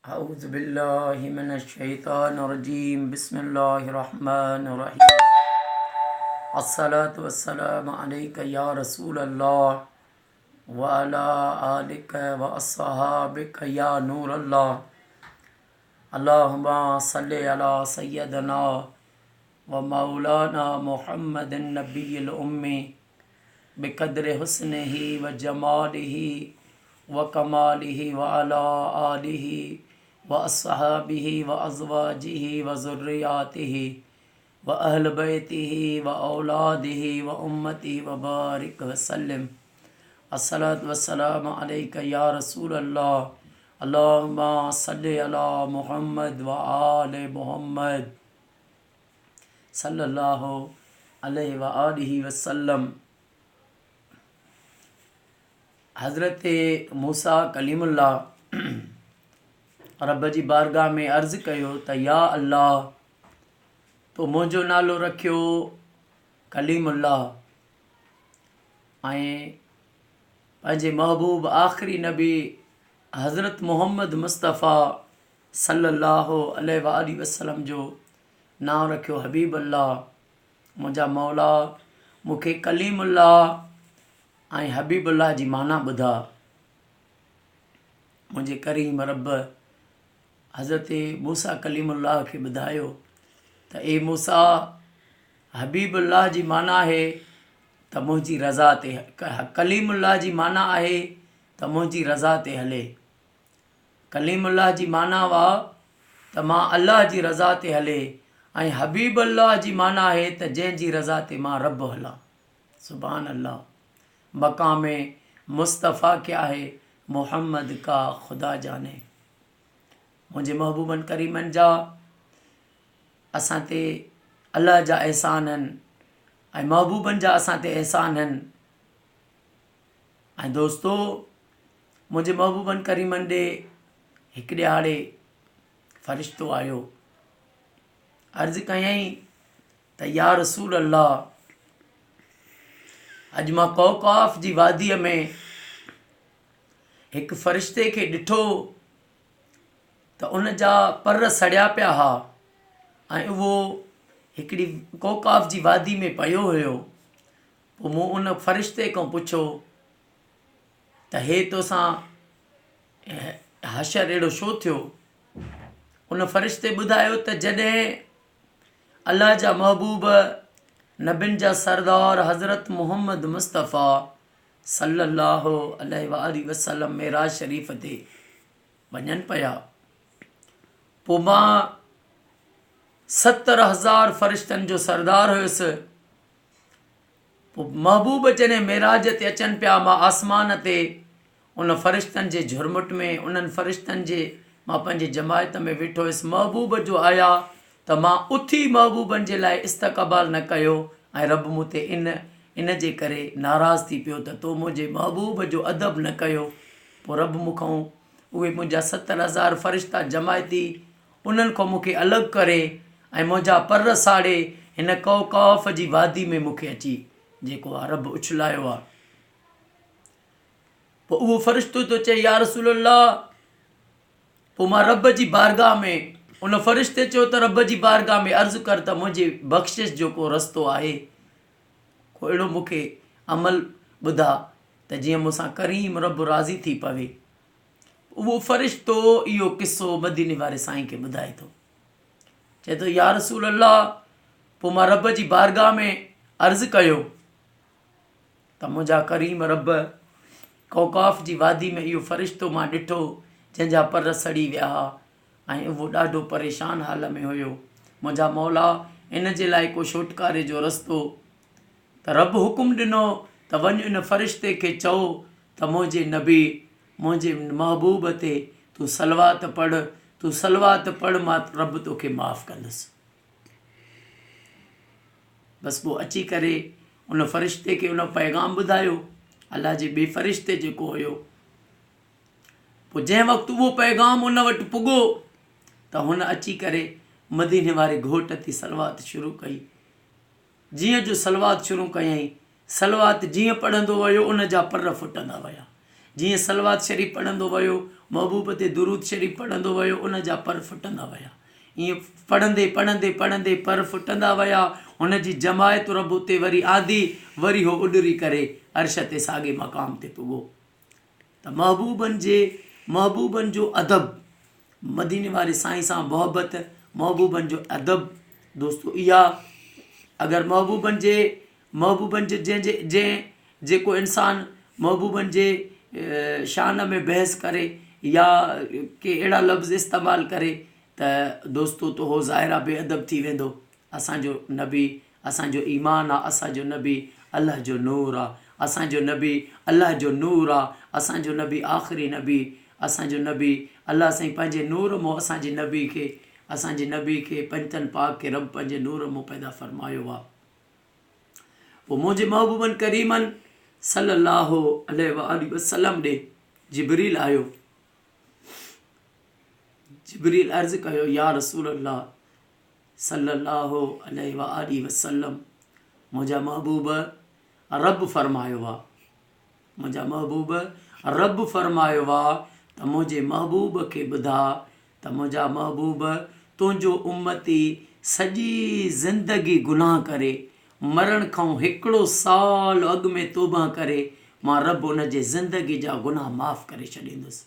اعوذ بالله من الشيطان الرجيم بسم الله الرحمن الرحيم الصلاة والسلام عليك يا رسول الله وعلى آلك وأصحابك يا نور الله اللهم صل على سيدنا ومولانا محمد النبي الأمي بقدر حسنه وجماله وڪماله وعلي آله واصحابه وازواجه وذرياته واهل بيته واولاده وامته وبارڪ وسلم الصلوة والسلام عليك يا رسول الله اللهم صل علي محمد وآل محمد صلي الله عليه وآله وسلم. حضرت موسيٰ ڪليم الله رب جي بارگاهه ۾ عرض ڪيو ته يا الله تو منهنجو نالو رکيو ڪليم الله ۽ پنهنجي محبوب آخري نبي حضرت محمد مصطفيٰ صلي الله عليه وآله وسلم جو نانء رکيو حبيب الله. منهنجا مولا مون کي ڪليم الله ۽ حبيب الله جي معنيٰ ٻڌاء. منهنجي ڪريم رب حضرت موسيٰ ڪليم الله کي ٻڌايو ته اي موسيٰ! حبيب الله جي معنيٰ آهي ته منهنجي رضا تي ڪليم الله جي معنيٰ آهي ته منهنجي رضا تي هلي. ڪليم الله جي معنيٰ هئا ته مان الله جي رضا تي هلي ۽ حبيب الله جي معنيٰ آهي ته جنهن جي رضا تي مان رب هلان. سبحان الله مقام مصطفيٰ ڪيا هي محمد ڪا خدا جاني. منهنجي محبوبن ڪريمن جا اسان تي الله جا احسان هن ۽ محبوبن جا اسان تي احسان هن. ۽ دوستو منهنجي محبوبن ڪريمن ڏي هڪ ڏهاڙي فرشتو آيو عرض ڪيائين ته يا رسول الله اڄ مان قوقاف جي واديء ۾ هڪ فرشتي کي ڏٺو ته ان جا پر سڙيا پيا ها ۽ اهو هڪڙي قوقاف جي وادي ۾ پيو هيو پوء مون ان فرشتي کان پڇيو ته هي توسان حشر اهڙو ڇو ٿيو؟ ان فرشتي ٻڌايو ته جڏهن الله جا محبوب نبين جا سردار حضرت محمد مصطفيٰ صلي الله عليه وآله وسلم معراج شريف تي وڃن پيا پوء مان 70,000 فرشتن جو سردار هيس پوء محبوب جڏهن معراج تي اچن پيا مان آسمان تي ان فرشتن جي جهرمٽ ۾ انهن فرشتن جي مان پنهنجي جماعت ۾ ويٺو هيس محبوب جو آيا ته مان اٿي محبوبن جي لاء استقبال نه ڪيو ۽ رب مون تي ان ان جي ڪري ناراض ٿي پيو ته تو منهنجي محبوب جو ادب نه ڪيو پوء رب مون کان اهي منهنجا 70,000 فرشتا جماعتي انهن کان مون کي الڳ ڪري ۽ منهنجا پر ساڙي هن ڪوه قاف جي وادي ۾ مون کي اچي جيڪو آ رب اڇلايو آ. پوء اهو فرشتو ٿو چئي يا رسول الله! پوء مان رب جي بارگاهه ۾ ان فرشتي چيو ته رب جي بارگاهه ۾ عرض ڪر ته منهنجي بخشش جو ڪو رستو آهي؟ ڪو اهڙو مون کي عمل ٻڌاء ته جيئن مون سان ڪريم رب راضي ٿي پوي. اهو فرشتو اهو قصو مديني واري سائين کي ٻڌائي ٿو. چئي ٿو يا رسول الله! پوء مان رب جي بارگاهه ۾ عرض ڪيو ته منهنجا ڪريم رب ڪوقاف جي وادي ۾ اهو فرشتو مان ڏٺو جنهن جا پر سڙي ويا ها ۽ اهو ڏاڍو پريشان حال ۾ هيو. منهنجا مولا! ان جي لاء ڪو ڇوٽڪاري جو رستو ته رب حڪم ڏنو ته وڃ ان فرشتي کي چئو ته منهنجي نبي، منهنجي محبوب تي تون صلوات پڙهه، تون صلوات پڙهه مان رب توکي معاف ڪندس. بس پوء اچي ڪري ان فرشتي کي ان پيغام ٻڌايو، الله جي ٻئي فرشتي جيڪو هيو. پوء جنهن وقت اهو پيغام ان وٽ پڳو ته هن اچي ڪري مديني واري گهوٽ تي صلوات شروع ڪئي. جيئن جو صلوات شروع ڪيائين، صلوات جيئن پڙهندو ويو ان جا پر ڦٽندا ويا. جيئن صلوات شريف پڙهندو ويو، محبوب تي درود شريف پڙهندو ويو، ان جا پر ڦٽندا ويا. ائين پڙهندي پڙهندي پڙهندي پر ڦٽندا ويا. هن جي جماعت رب اتي وري آندي، وري هو اڏري ڪري عرش تي ساڳئي مقام تي پڳو. ته محبوبن جي محبوبن جو ادب، مديني واري سائين سان محبت، محبوبن جو ادب دوستو اها اگر محبوبن جي محبوبن جي جنهن جي جنهن جيڪو انسان محبوبن جي شان ۾ بحث ڪري يا ڪي اهڙا لفظ استعمال ڪري ته دوستو ته هو ظاهر آ بي ادب ٿي ويندو. اسان جو نبي اسان جو ايمان آ اسان جو نبي الله جو نور آ اسان جو نبي الله جو نور آ اسان جو نبي آخري نبي اسان جو نبي الله سائين پنهنجي نور مون اسان جي نبي کي اسان جي نبي کي پنجتن پاڪ کي رب پنهنجي نور مون پيدا فرمايو آ پوء منهنجي محبوبن ڪريمن صلي الله عليه واٰله وسلم ڏي جبريل آيو جبريل عرض ڪيو يا رسول الله صلّي اللّٰه عليه واٰله وسلّم منهنجا محبوب رب فرمايو آ منهنجا محبوب رب فرمايو آ ته منهنجي محبوب کي ٻڌاء ته منهنجا محبوب تنهنجو امتي سڄي زندگي گناهه ڪري مرڻ کان هڪڙو سال اڳ ۾ توبه ڪري مان رب ان جي زندگي جا گناهه معاف ڪري ڇڏيندس.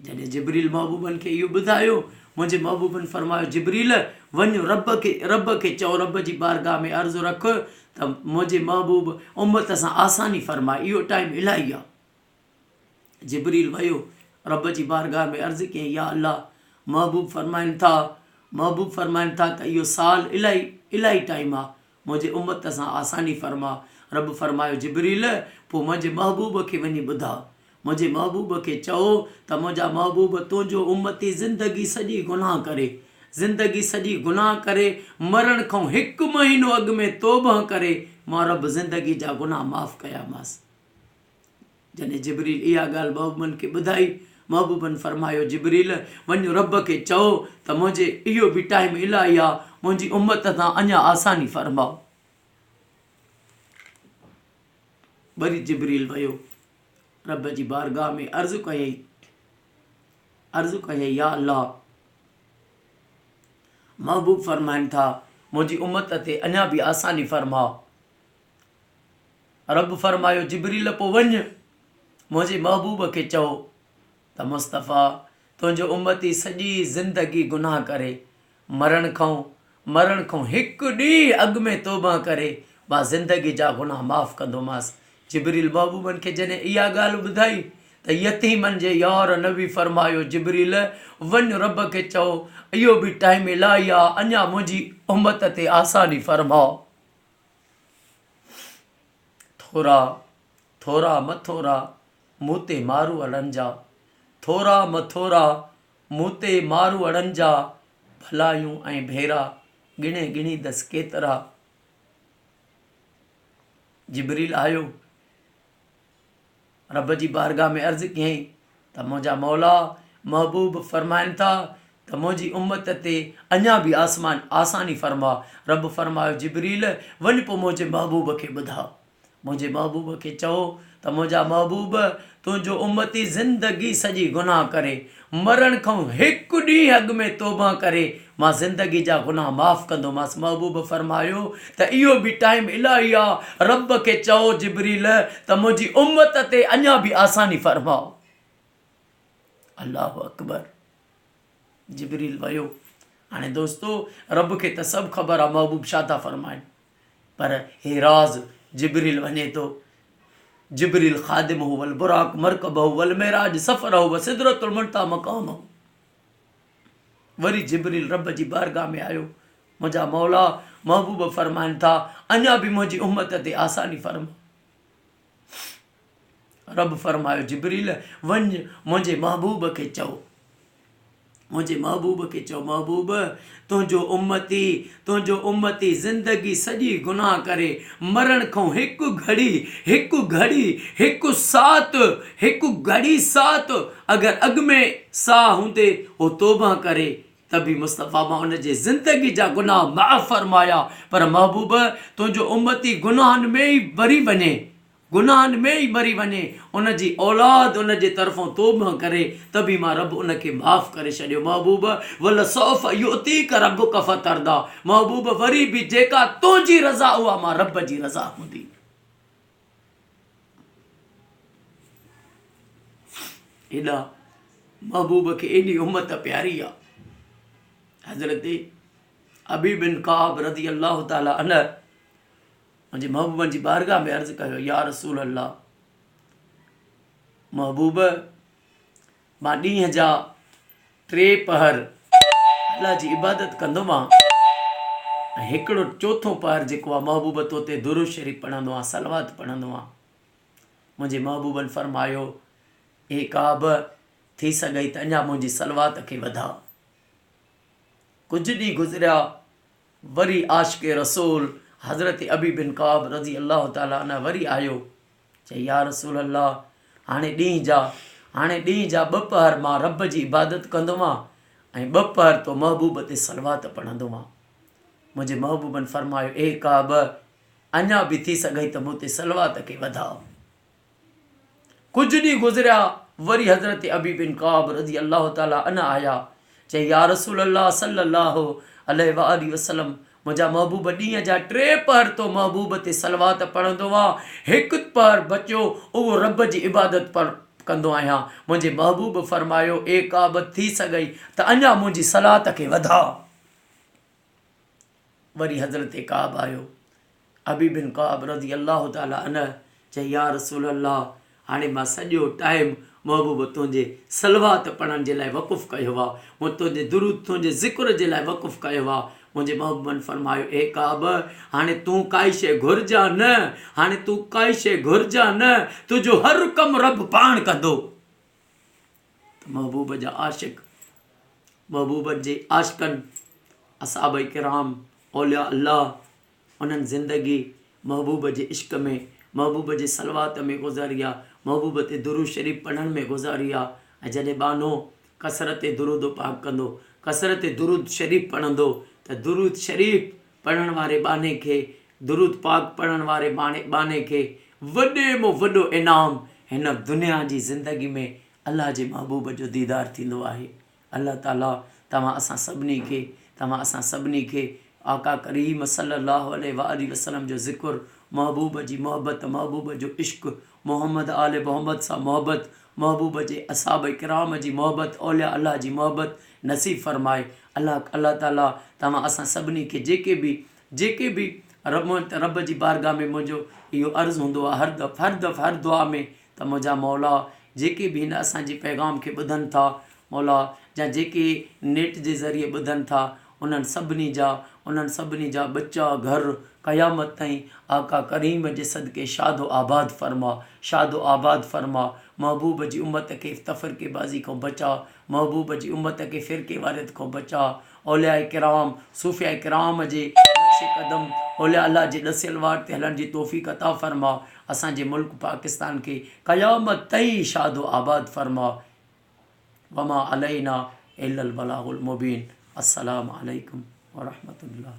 جڏهن جبريل محبوبن کي اهو ٻڌايو، منهنجي محبوبن فرمايو، جبريل! وڃ رب کي رب کي چئو رب جي بارگاهه ۾ عرض رک ته منهنجي محبوب امت سان آساني فرماء اهو ٽائيم الاهي آ. جبريل ويو رب جي بارگاهه ۾ عرض ڪيائين يا الله! محبوب فرمائن ٿا محبوب فرمائن ٿا ته اهو سال الاهي الاهي ٽائيم آ منهنجي امت سان آساني فرما. رب فرمايو، جبريل! پوء منهنجي محبوب کي وڃي ٻڌاء. منهنجي محبوب کي چئو ته منهنجا محبوب تنهنجو امتي زندگي سڄي گناهه ڪري، زندگي سڄي گناهه ڪري، مرڻ کان هڪ مهينو اڳ ۾ توبهه ڪري، مان رب زندگي جا گناهه معاف ڪيامانس. جڏهن جبريل اها ڳالهه محبوبن کي ٻڌائي، محبوبن فرمايو، جبريل! وڃ رب کي چئو ته منهنجي اهو به ٽائيم الاهي آ، منهنجي امت سان اڃا آساني فرماء. وري جبريل ويو، رب جي بارگاهه ۾ عرض ڪيائين، عرض ڪيائين، يا الله! محبوب فرمائن ٿا، منهنجي امت تي اڃا به آساني فرماء. رب فرمايو، جبريل پوء وڃ، منهنجي محبوب کي چئو ته مصطفيٰ! تنهنجو امتي سڄي زندگي گناهه ڪري، مرڻ کان مرڻ کان هڪ ڏينهن اڳ ۾ توبه ڪري، مان زندگي جا گناهه معاف ڪندومانس. جبريل محبوبن کي جڏهن اها ڳالهه ٻڌائي ته يتيمن جي يار نبي فرمايو، جبريل! وڃ رب کي چئو، اهو به ٽائيم الاهي آ، اڃا منهنجي امت تي آساني فرماء. ٿورا ٿورا مٿورا مون تي ماروئڙن جا ٿورا مٿورا مون تي ماروئڙن جا ڀلايون ۽ ڀيرا ڳڻي ڳڻيندس ڪيترا. جبريل آيو رب جي بارگاهه ۾ عرض ڪيائين ته منهنجا مولا محبوب فرمائن ٿا ته منهنجي امت تي اڃا به آسمان آساني فرماء. رب فرمايو جبريل وڃ پوء منهنجي محبوب کي ٻڌاء. منهنجي محبوب کي چئو ته منهنجا محبوب تنهنجو امتي زندگي سڄي گناهه ڪري مرڻ کان هڪ ڏينهن اڳ ۾ توبه ڪري مان زندگي جا گناهه معاف ڪندومانس. محبوب فرمايو ته اهو به ٽائيم الاهي آ، رب کي چئو جبريل ته منهنجي امت تي اڃا به آساني فرماء. الله اڪبر. جبريل ويو. هاڻي دوستو رب کي ته سڀ خبر آ محبوب ڇا ٿا فرمائن. پر هي راز جبريل وڃي ٿو. جبريل خادمه والبراق مرڪبه والمعراج سفره وسدرة المنتهيٰ مقامه. وري جبريل رب جي بارگاهه ۾ آيو، منهنجا مولا محبوب فرمائن ٿا، اڃا به منهنجي امت تي آساني فرما. رب فرمايو، جبريل وڃ منهنجي محبوب کي چئو، منهنجي محبوب کي چئو، محبوب تنهنجو امتي، تنهنجو امتي زندگي سڄي گناهه ڪري مرڻ کان هڪ گهڙي، هڪ گهڙي، هڪ ساعت، هڪ گهڙي ساعت اگر اڳ ۾ ساهه هوندي هو توبه ڪري ته به مصطفيٰ مان ان جي زندگي جا گناهه معاف فرمايا پر محبوب تنهنجو امتي گناهن ۾ ئي مري وڃي. گناهن ۾ ئي مري وڃي، ان جي اولاد ان جي طرفون توبه ڪري ته به مان رب ان کي معاف ڪري ڇڏيو. محبوب ولسوف يعطيک ربک فترضيٰ محبوب وري به جيڪا تنهنجي رضا اها مان رب جي رضا هوندي. ايڏا محبوب کي ايڏي امت پياري آ. حضرت ابي بن ڪعب رضي الله تعالٰي عنه منهنجي محبوبن جي بارگاهه ۾ عرض ڪيو، يا رسول الله! محبوب! مان ڏينهن جا ٽي پهر الله جي عبادت ڪندو آهيان ۽ هڪڙو چوٿون پهر جيڪو آهي محبوب تو تي درود شريف پڙهندو آهيان صلوات پڙهندو آهيان. منهنجي محبوبن فرمايو، اي ڪعب! ٿي سگهئي ته اڃا منهنجي صلوات کي وڌاء. ڪجهه ڏينهن گذريا وري عاشق رسول حضرت ابي بن ڪعب رضي الله تعالٰي عنه وري آيو، چيائين يا رسول الله هاڻي ڏينهن جا هاڻي ڏينهن جا ٻه پهر مان رب جي عبادت ڪندو آهيان ۽ ٻه پهر تو محبوب تي صلوات پڙهندو آهيان. منهنجي محبوبن فرمايو اي ڪعب اڃا به ٿي سگهئي ته مون تي صلوات کي وڌاء. ڪجهه ڏينهن گذريا، وري حضرت ابي بن ڪعب رضي الله تعالٰي عنه آيا، چيائين يا رسول الله صلّي الله عليه واٰله وسلّم منهنجا محبوب ڏينهن جا ٽي پهر تو محبوب تي صلوات پڙهندو آهيان، هڪ پهر بچيو اهو رب جي عبادت ڪندو آهيان، منهنجي محبوب فرمايو اي ڪعب ٿي سگهئي ته اڃا منهنجي صلات کي وڌاء. وري حضرت ڪعب آيو. ابي بن ڪعب رضي الله تعالٰي عنه چيائين يا رسول الله هاڻي مان سڄو ٽائيم محبوب تنهنجي صلوات پڙهڻ جي لاء وقف ڪيو آ، مون تنهنجي درود تنهنجي ذڪر جي لاء وقف ڪيو آ. منهنجي محبوبن فرمايو اي ڪعب هاڻي تون ڪائي شيء گهرجان نه، هاڻي تون ڪائي شيء گهرجان نه، تنهنجو هر ڪم رب پاڻ ڪندو. ته محبوب جا عاشق، محبوبن جي عاشقن، اصحابه ڪرام، اولياء الله انهن زندگي محبوب جي عشق ۾، محبوب جي صلوات ۾ گذاري آ، محبوب تي درود شريف پڙهڻ ۾ گذاري آ ۽ جڏهن ٻانهو ڪثرت درود پاڪ ڪندو، ڪثرت درود شريف پڙهندو ته درود شريف پڙهڻ واري ٻانهي کي، درود پاڪ پڙهڻ واري ٻانهي کي وڏي مان وڏو انعام هن دنيا جي زندگي ۾ الله جي محبوب جو ديدار ٿيندو آهي. الله تعالي توهان اسان سڀني کي توهان اسان سڀني کي آقا ڪريم صلي الله عليه واٰله وسلم جو ذڪر، محبوب جي محبت، محبوب جو عشق، محمد آل محمد سان محبت، محبوب جي اصحاب ڪرام جي محبت، اولياء الله جي محبت نصيب فرمائي. الله الله تعالي توهان اسان سڀني کي جيڪي به جيڪي به رب رب جي بارگاھ ۾ منهنجو اهو عرض هوندو آهي هر دف هر دف هر دعا ۾ ته منهنجا مولا جيڪي به هن اسان جي پيغام کي ٻڌن ٿا مولا جا جيڪي نيٽ جي ذريعي ٻڌن ٿا انهن سڀني جا انهن سڀني جا ٻچا گهر قيامت تائين آقا ڪريم جي صدقي شاد و آباد فرما شاد و آباد فرما محبوب جي امت کي تفرقي بازي کان بچا محبوب جي امت کي فرقي واريت کان بچا اولياء ڪرام صوفياء ڪرام جي نقش قدم اولياء الله جي ڏسيل واٽ تي هلڻ جي توفيق عطا فرما اسان جي ملڪ پاڪستان کي قيامت تائين شاد و آباد فرما وما علينا الا البلاغ المبين السلام عليڪم ورحمة الله.